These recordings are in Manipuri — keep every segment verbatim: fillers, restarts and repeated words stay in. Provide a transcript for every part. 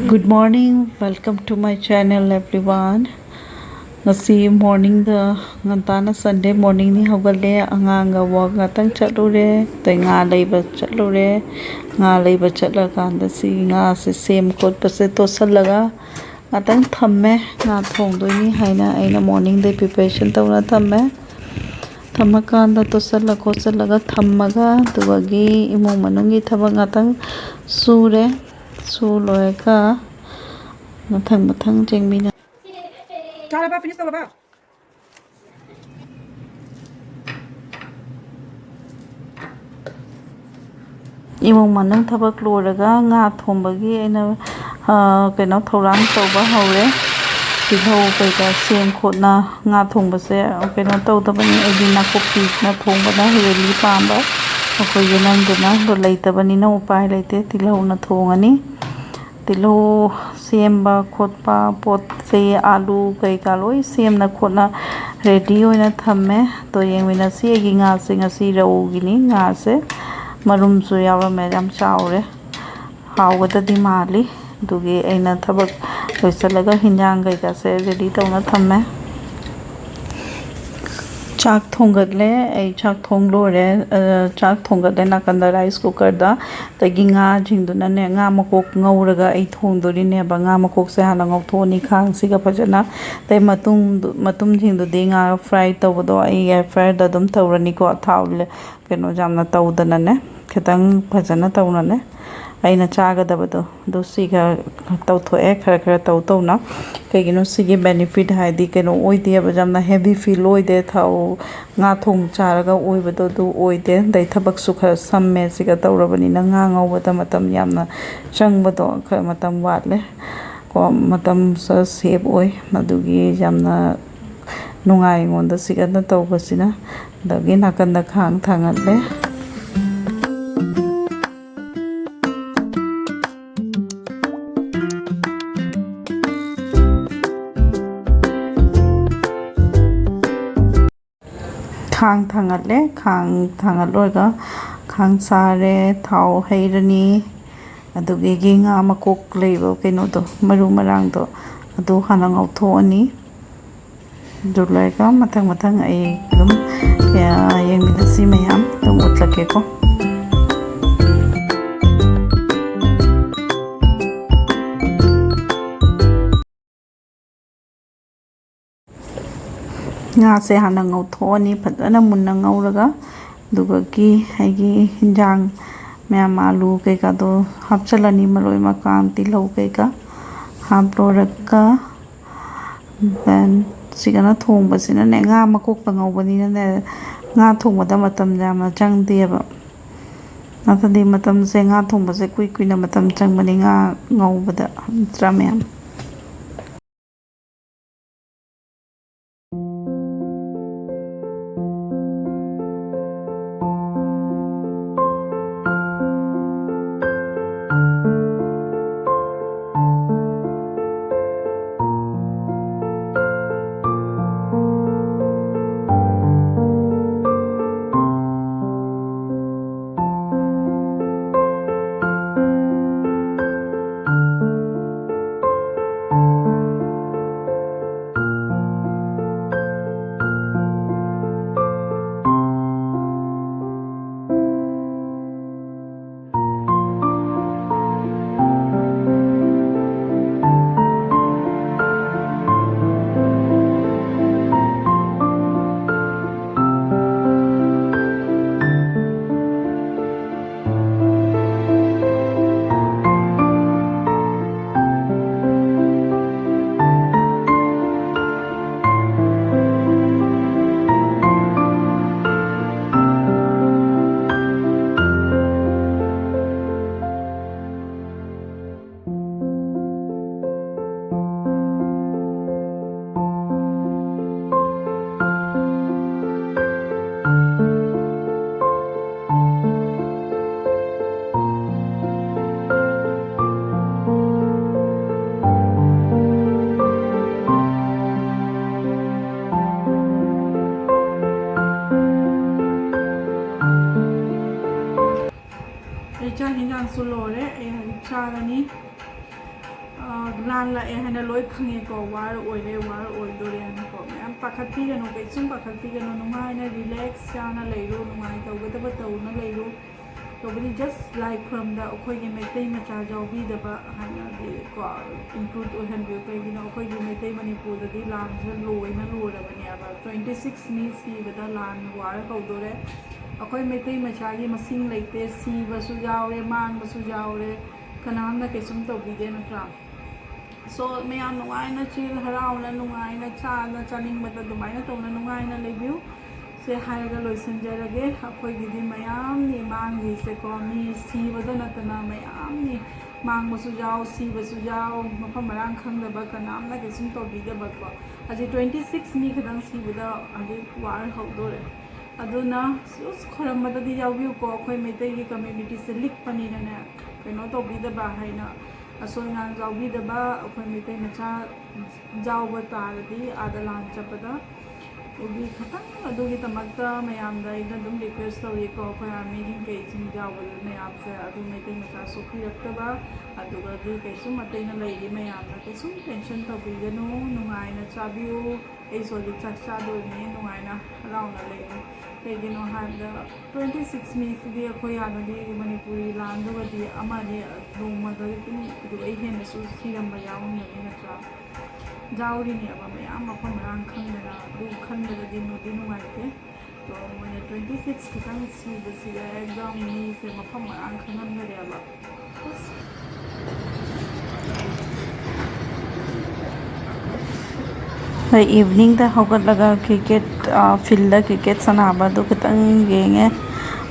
Good morning, welcome to my channel everyone. ꯉꯁꯤ ꯃꯣꯔꯅꯤꯡꯗ ꯉꯟꯇꯥꯅ ꯁꯟꯗꯦ ꯃꯣꯔꯅꯤꯡꯅꯤ ꯍꯧꯒꯠꯂꯦ, ꯑꯉꯥꯡꯒ ꯋꯥꯛ ꯉꯥꯛꯇꯪ ꯆꯠꯂꯨꯔꯦ, ꯑꯗꯩ ꯉꯥ ꯂꯩꯕ ꯆꯠꯂꯨꯔꯦ꯫ ꯉꯥ ꯂꯩꯕ ꯆꯠꯂꯀꯥꯟꯗ ꯁꯤ ꯉꯥꯁꯦ ꯁꯦꯝ ꯈꯣꯠꯄꯁꯦ ꯇꯣꯠꯁꯜꯂꯒ ꯉꯥꯛꯇꯪ ꯊꯝꯃꯦ꯫ ꯉꯥ ꯊꯣꯡꯗꯣꯏꯅꯤ ꯍꯥꯏꯅ ꯑꯩꯅ ꯃꯣꯔꯅꯤꯡꯗꯩ ꯄ꯭ꯔꯤꯄꯦꯔꯦꯁꯟ ꯇꯧꯅ ꯊꯝꯃꯦ꯫ ꯊꯝꯃꯀꯥꯟꯗ ꯇꯣꯠꯁꯜꯂ ꯈꯣꯠꯆꯜꯂꯒ ꯊꯝꯃꯒ ꯑꯗꯨꯒꯤ ꯏꯃꯨꯡ ꯃꯅꯨꯡꯒꯤ ꯊꯕꯛ ꯉꯥꯛꯇꯪ ꯁꯨꯔꯦ꯫ ꯁꯨ ꯂꯣꯏꯔꯒ ꯃꯊꯪ ꯃꯊꯪ ꯌꯦꯡꯃꯤꯟꯅ ꯆꯥꯔꯕ? ꯐꯤꯅꯤꯁ ꯇꯧꯔꯕ? ꯏꯃꯨꯡ ꯃꯅꯨꯡ ꯊꯕꯛ ꯂꯣꯏꯔꯒ ꯉꯥ ꯊꯣꯡꯕꯒꯤ ꯑꯩꯅ ꯀꯩꯅꯣ ꯊꯧꯔꯥꯡ ꯇꯧꯕ ꯍꯧꯔꯦ꯫ ꯇꯤꯜꯍꯧ ꯀꯩꯀꯥ ꯁꯦꯝ ꯈꯣꯠꯅ ꯉꯥ ꯊꯣꯡꯕꯁꯦ ꯀꯩꯅꯣ ꯇꯧꯗꯕꯅꯤ꯫ ꯑꯩꯗꯤ ꯅꯥꯀꯨꯞꯄꯤꯅ ꯊꯣꯡꯕꯅ ꯍꯦꯜꯂꯤ ꯄꯥꯝꯕ꯫ ꯑꯩꯈꯣꯏꯒꯤ ꯅꯪꯗꯨꯅ ꯂꯩꯇꯕꯅꯤꯅ ꯎꯄꯥꯏ ꯂꯩꯇꯦ, ꯇꯤꯜꯍꯧꯅ ꯊꯣꯡꯉꯅꯤ꯫ ꯇꯤꯜꯍꯧ ꯁꯦꯝꯕ ꯈꯣꯠꯄ ꯄꯣꯠ ꯆꯩ, ꯑꯥꯂꯨ ꯀꯩꯀꯥ ꯂꯣꯏ ꯁꯦꯝꯅ ꯈꯣꯠꯅ ꯔꯦꯗꯤ ꯑꯣꯏꯅ ꯊꯝꯃꯦ꯫ ꯑꯗꯣ ꯌꯦꯡꯃꯤꯟꯅꯁꯤ꯫ ꯑꯩꯒꯤ ꯉꯥꯁꯦ ꯉꯁꯤ ꯔꯧꯒꯤꯅꯤ꯫ ꯉꯥꯁꯦ ꯃꯔꯨꯝꯁꯨ ꯌꯥꯎꯔꯝꯃꯦ, ꯌꯥꯝ ꯆꯥꯎꯔꯦ꯫ ꯍꯥꯎꯒꯗꯗꯤ ꯃꯥꯜꯂꯤ꯫ ꯑꯗꯨꯒꯤ ꯑꯩꯅ ꯊꯕꯛ ꯂꯣꯏꯁꯤꯜꯂꯒ ꯍꯤꯟꯖꯥꯡ ꯀꯩꯀꯥꯁꯦ ꯔꯦꯗꯤ ꯇꯧꯅ ꯊꯝꯃꯦ꯫ ꯆꯥꯛ ꯊꯣꯡꯒꯠꯂꯦ꯫ ꯑꯩ ꯆꯥꯛ ꯊꯣꯡ ꯂꯣꯏꯔꯦ꯫ ꯆꯥꯛ ꯊꯣꯡꯒꯠꯂꯦ ꯅꯥꯀꯟꯗ ꯔꯥꯏꯁ ꯀꯨꯀꯔꯗ꯫ ꯑꯗꯒꯤ ꯉꯥꯁꯤꯡꯗꯨꯅꯅꯦ, ꯉꯥ ꯃꯀꯣꯛ ꯉꯧꯔꯒ ꯑꯩ ꯊꯣꯡꯗꯣꯔꯤꯅꯦꯕ꯫ ꯉꯥ ꯃꯀꯣꯛꯁꯦ ꯍꯥꯟꯅ ꯉꯧꯊꯣꯛꯑꯅꯤ ꯈꯥꯡꯁꯤꯒ ꯐꯖꯅ꯫ ꯑꯗꯩ ꯃꯇꯨꯡꯗꯨ ꯃꯇꯨꯝꯁꯤꯡꯗꯨꯗꯤ ꯉꯥ ꯐ꯭ꯔꯥꯏ ꯇꯧꯕꯗꯣ ꯑꯩ ꯑꯦꯌꯔ ꯐ꯭ꯔꯥꯏꯌꯔꯗ ꯑꯗꯨꯝ ꯇꯧꯔꯅꯤꯀꯣ꯫ ꯊꯥꯎ ꯀꯩꯅꯣ ꯌꯥꯝꯅ ꯇꯧꯗꯅꯅꯦ, ꯈꯤꯇꯪ ꯐꯖꯅ ꯇꯧꯅꯅꯦ꯫ ꯑꯩꯅ ꯆꯥꯒꯗꯕꯗꯣ ꯑꯗꯨ ꯁꯤ ꯈꯔ ꯇꯧꯊꯣꯛꯑꯦ, ꯈꯔ ꯈꯔ ꯇꯧ ꯇꯧꯅ꯫ ꯀꯩꯒꯤꯅꯣ ꯁꯤꯒꯤ ꯕꯦꯅꯤꯐꯤꯠ ꯍꯥꯏꯗꯤ ꯀꯩꯅꯣ ꯑꯣꯏꯗꯦꯕ, ꯌꯥꯝꯅ ꯍꯦꯚꯤ ꯐꯤꯜ ꯑꯣꯏꯗꯦ꯫ ꯊꯥꯎ ꯉꯥ ꯊꯣꯡ ꯆꯥꯔꯒ ꯑꯣꯏꯕꯗꯣ ꯑꯗꯨ ꯑꯣꯏꯗꯦ꯫ ꯑꯗꯩ ꯊꯕꯛꯁꯨ ꯈꯔ ꯁꯝꯃꯦ ꯁꯤꯒ ꯇꯧꯔꯕꯅꯤꯅ꯫ ꯉꯥ ꯉꯧꯕꯗ ꯃꯇꯝ ꯌꯥꯝꯅ ꯆꯪꯕꯗꯣ ꯈꯔ ꯃꯇꯝ ꯋꯥꯠꯂꯦ ꯀꯣ, ꯃꯇꯝꯁꯨ ꯁꯦꯞ ꯑꯣꯏ꯫ ꯑꯗꯨꯒꯤ ꯌꯥꯝꯅ ꯅꯨꯡꯉꯥꯏ ꯑꯩꯉꯣꯟꯗ ꯁꯤꯒꯅ ꯇꯧꯕꯁꯤꯅ꯫ ꯑꯗꯒꯤ ꯅꯥꯀꯟꯗ ꯈꯥꯡ ꯊꯥꯡꯒꯠꯂꯦ꯫ ꯈꯥꯡ ꯊꯥꯡꯒꯠꯂꯦ꯫ ꯈꯥꯡ ꯊꯥꯡꯒꯠꯂꯣꯏꯒ ꯈꯥꯡ ꯁꯥꯔꯦ꯫ ꯊꯥꯎ ꯍꯩꯔꯅꯤ꯫ ꯑꯗꯨꯒꯤ ꯉꯥ ꯃꯀꯣꯛ ꯂꯩꯕ ꯀꯩꯅꯣꯗꯣ, ꯃꯔꯨ ꯃꯔꯥꯡꯗꯣ, ꯑꯗꯨ ꯍꯥꯟꯅ ꯉꯧꯊꯣꯛꯑꯅꯤ꯫ ꯑꯗꯨ ꯂꯣꯏꯔꯒ ꯃꯊꯪ ꯃꯊꯪ ꯑꯩ ꯑꯗꯨꯝ, ꯑ, ꯌꯦꯡꯃꯤꯟꯅꯁꯤ ꯃꯌꯥꯝ, ꯑꯗꯨꯝ ꯎꯠꯂꯛꯀꯦꯀꯣ꯫ ꯉꯥꯁꯦ ꯍꯥꯟꯅ ꯉꯧꯊꯣꯛꯑꯅꯤ, ꯐꯖꯅ ꯃꯨꯟꯅ ꯉꯧꯔꯒ꯫ ꯑꯗꯨꯒꯒꯤ ꯑꯩꯒꯤ ꯍꯤꯟꯖꯥꯡ ꯃꯌꯥꯝ, ꯑꯥꯂꯨ ꯀꯩꯀꯥꯗꯣ ꯍꯥꯞꯆꯤꯜꯂꯅꯤ, ꯃꯔꯣꯏ ꯃꯄꯥꯡ, ꯇꯤꯜꯍꯧ ꯀꯩꯀꯥ ꯍꯥꯞꯂꯣꯏꯔꯒ, then ꯁꯤꯒꯅ ꯊꯣꯡꯕꯁꯤꯅꯅꯦ, ꯉꯥ ꯃꯀꯣꯛꯇ ꯉꯧꯕꯅꯤꯅꯅꯦ, ꯉꯥ ꯊꯣꯡꯕꯗ ꯃꯇꯝ ꯌꯥꯝꯅ ꯆꯪꯗꯦꯕ꯫ ꯅꯠꯇ꯭ꯔꯗꯤ ꯃꯇꯝꯁꯦ, ꯉꯥ ꯊꯣꯡꯕꯁꯦ ꯀꯨꯏ ꯀꯨꯏꯅ ꯃꯇꯝ ꯆꯪꯕꯅꯤ, ꯉꯥ ꯉꯧꯕꯗ, ꯅꯠꯇ꯭ꯔꯥ ꯃꯌꯥꯝ? ꯑ, ꯂꯥꯟ ꯂꯥꯛꯑꯦ ꯍꯥꯏꯅ ꯂꯣꯏ ꯈꯪꯉꯦꯀꯣ, ꯋꯥꯔ ꯑꯣꯏꯔꯦ, ꯋꯥꯔ ꯑꯣꯏꯗꯣꯔꯦ ꯍꯥꯏꯅꯀꯣ꯫ ꯃꯌꯥꯝ ꯄꯥꯈꯠꯄꯤꯒꯅꯨ, ꯀꯩꯁꯨꯝ ꯄꯥꯈꯠꯄꯤꯒꯅꯨ, ꯅꯨꯡꯉꯥꯏꯅ ꯔꯤꯂꯦꯛꯁ ꯆꯥꯅ ꯂꯩꯔꯨ, ꯅꯨꯡꯉꯥꯏ ꯇꯧꯒꯗꯕ ꯇꯧꯅ ꯂꯩꯔꯨ꯫ ꯇꯧꯕꯗꯤ ꯖꯁ ꯂꯥꯏ ꯈꯨꯔꯝꯗ ꯑꯩꯈꯣꯏꯒꯤ ꯃꯩꯇꯩ ꯃꯆꯥ ꯌꯥꯎꯕꯤꯗꯕ ꯍꯥꯏꯅꯗꯤ ꯀꯣ, ꯏꯟꯀ꯭ꯂꯨꯗ ꯑꯣꯏꯍꯟꯕꯤꯌꯨ꯫ ꯀꯩꯒꯤꯅꯣ, ꯑꯩꯈꯣꯏꯒꯤ ꯃꯩꯇꯩ ꯃꯅꯤꯄꯨꯔꯗꯗꯤ ꯂꯥꯟꯁꯦ ꯂꯣꯏꯅ ꯂꯣꯏꯔꯕꯅꯦꯕ꯫ ꯇ꯭ꯋꯦꯟꯇꯤ ꯁꯤꯛꯁ ꯃꯤ ꯁꯤꯕꯗ ꯂꯥꯟ ꯋꯥꯔ ꯍꯧꯗꯣꯔꯦ꯫ ꯑꯩꯈꯣꯏ ꯃꯩꯇꯩ ꯃꯆꯥꯒꯤ ꯃꯁꯤꯡ ꯂꯩꯇꯦ, ꯁꯤꯕꯁꯨ ꯌꯥꯎꯔꯦ, ꯃꯥꯡꯕꯁꯨ ꯌꯥꯎꯔꯦ, ꯀꯅꯥꯝꯅ ꯀꯩꯁꯨꯝ ꯇꯧꯕꯤꯗꯦ ꯅꯠꯇ꯭ꯔꯥ? ꯁꯣ ꯃꯌꯥꯝ ꯅꯨꯡꯉꯥꯏꯅ ꯆꯤꯜ ꯍꯔꯥꯎꯅ ꯅꯨꯡꯉꯥꯏꯅ ꯆꯥꯅ ꯆꯥꯅꯤꯡꯕꯗ ꯑꯗꯨꯃꯥꯏꯅ ꯇꯧꯅ ꯅꯨꯡꯉꯥꯏꯅ ꯂꯩꯕꯤꯌꯨ꯫ ꯁꯦ ꯍꯥꯏꯔꯒ ꯂꯣꯏꯁꯤꯟꯖꯔꯒꯦ꯫ ꯑꯩꯈꯣꯏꯒꯤꯗꯤ ꯃꯌꯥꯝꯅꯤ ꯃꯥꯡꯈꯤꯁꯦꯀꯣ, ꯃꯤ ꯁꯤꯕꯗ ꯅꯠꯇꯅ ꯃꯌꯥꯝꯅꯤ, ꯃꯥꯡꯕꯁꯨ ꯌꯥꯎ, ꯁꯤꯕꯁꯨ ꯌꯥꯎ, ꯃꯐꯝ ꯃꯔꯥꯡ ꯈꯪꯗꯕ, ꯀꯅꯥꯝꯅ ꯀꯩꯁꯨꯝ ꯇꯧꯕꯤꯗꯕꯀꯣ꯫ ꯍꯧꯖꯤꯛ ꯇ꯭ꯋꯦꯟꯇꯤ ꯁꯤꯛꯁ ꯃꯤ ꯈꯛꯇꯪ ꯁꯤꯕꯗ ꯍꯧꯖꯤꯛ ꯋꯥꯔ ꯍꯧꯗꯣꯔꯦ꯫ ꯑꯗꯨꯅ ꯈꯨꯔꯝꯕꯗꯗꯤ ꯌꯥꯎꯕꯤꯌꯨꯀꯣ, ꯑꯩꯈꯣꯏ ꯃꯩꯇꯩꯒꯤ ꯀꯝꯃ꯭ꯌꯨꯅꯤꯇꯤꯁꯦ ꯂꯤꯛꯄꯅꯤꯅꯅꯦ, ꯀꯩꯅꯣ ꯇꯧꯕꯤꯗꯕ ꯍꯥꯏꯅ, ꯑꯁꯣꯏ ꯑꯉꯥꯝ ꯌꯥꯎꯕꯤꯗꯕ, ꯑꯩꯈꯣꯏ ꯃꯩꯇꯩ ꯃꯆꯥ ꯌꯥꯎꯕ ꯇꯥꯔꯗꯤ ꯑꯥꯗ ꯂꯥꯟ ꯆꯠꯄꯗ꯫ ꯑꯗꯨꯒꯤ ꯈꯇꯪ, ꯑꯗꯨꯒꯤꯗꯃꯛꯇ ꯃꯌꯥꯝꯗ ꯑꯩꯅ ꯑꯗꯨꯝ ꯔꯤꯀ꯭ꯋꯦꯁ ꯇꯧꯔꯤꯀꯣ, ꯑꯩꯈꯣꯏ ꯑꯥꯔꯃꯤꯁꯤꯡ ꯀꯩꯁꯤꯡ ꯌꯥꯎꯕꯗ ꯃꯌꯥꯝꯁꯦ ꯑꯗꯨ ꯃꯩꯇꯩ ꯃꯆꯥ ꯁꯣꯛꯄꯤꯔꯛꯇꯕ, ꯑꯗꯨꯒꯗꯤ ꯀꯩꯁꯨꯝ ꯑꯇꯩꯅ ꯂꯩꯔꯤ ꯃꯌꯥꯝꯅ ꯀꯩꯁꯨꯝ ꯇꯦꯟꯁꯟ ꯇꯧꯕꯤꯒꯅꯨ, ꯅꯨꯡꯉꯥꯏꯅ ꯆꯥꯕꯤꯌꯨ꯫ ꯑꯩꯁꯨ ꯍꯧꯖꯤꯛ ꯆꯥꯛ ꯆꯥꯗꯣꯏꯅꯦ, ꯅꯨꯡꯉꯥꯏꯅ ꯍꯔꯥꯎꯅ ꯂꯩꯌꯨ꯫ ꯀꯩꯒꯤꯅꯣ ꯍꯥꯏꯕꯗ ꯇ꯭ꯋꯦꯟꯇꯤ ꯁꯤꯛꯁ ꯃꯤꯁꯤꯗꯤ ꯑꯩꯈꯣꯏ ꯑꯥꯗꯗꯤ ꯃꯅꯤꯄꯨꯔꯤ ꯂꯥꯟꯗꯨꯒꯗꯤ ꯑꯃꯅꯤ, ꯅꯣꯡꯃꯗ ꯑꯗꯨꯝ ꯑꯗꯨꯗꯩ ꯍꯦꯟꯅꯁꯨ ꯁꯤꯔꯝꯕ ꯌꯥꯎꯔꯝꯒꯅꯤ ꯅꯠꯇ꯭ꯔꯥ? ꯌꯥꯎꯔꯤꯅꯦꯕ ꯃꯌꯥꯝ ꯃꯐꯝ ꯃꯔꯥꯡ ꯈꯪꯗꯅ꯫ ꯑꯗꯨ ꯈꯟꯕꯗꯗꯤ ꯅꯨꯡꯗꯤ ꯅꯨꯡꯉꯥꯏꯇꯦ꯫ ꯑꯗꯣ ꯃꯣꯏꯅ ꯇ꯭ꯋꯦꯟꯇꯤ ꯁꯤꯛꯁ ꯈꯤꯇꯪ ꯁꯤꯕꯁꯤꯗ ꯑꯦꯛꯗꯝ ꯃꯤꯁꯦ ꯃꯐꯝ ꯃꯔꯥꯡ ꯈꯪꯍꯟꯗꯔꯦꯕ꯫ ꯍꯣꯏ, ꯏꯚꯤꯅꯤꯡꯗ ꯍꯧꯒꯠꯂꯒ ꯀ꯭ꯔꯤꯀꯦꯠ, ꯑ, ꯐꯤꯜꯗ ꯀ꯭ꯔꯤꯀꯦꯠ ꯁꯥꯟꯅꯕꯗꯨ ꯈꯤꯇꯪ ꯌꯦꯡꯉꯦ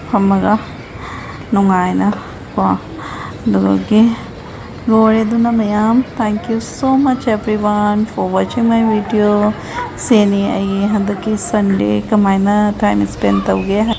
ꯐꯝꯃꯒ ꯅꯨꯡꯉꯥꯏꯅ ꯀꯣ꯫ ꯑꯗꯨꯗꯒꯤ ꯂꯣꯏꯔꯦ꯫ ꯑꯗꯨꯅ ꯃꯌꯥꯝ, thank you so much everyone for watching my video꯫ ꯁꯤꯅꯤ ꯑꯩꯒꯤ ꯍꯟꯗꯛꯀꯤ ꯁꯟꯗꯦ ꯀꯃꯥꯏꯅ ꯇꯥꯏꯝ ꯁ꯭ꯄꯦꯟ ꯇꯧꯒꯦ ꯍꯥꯏ꯫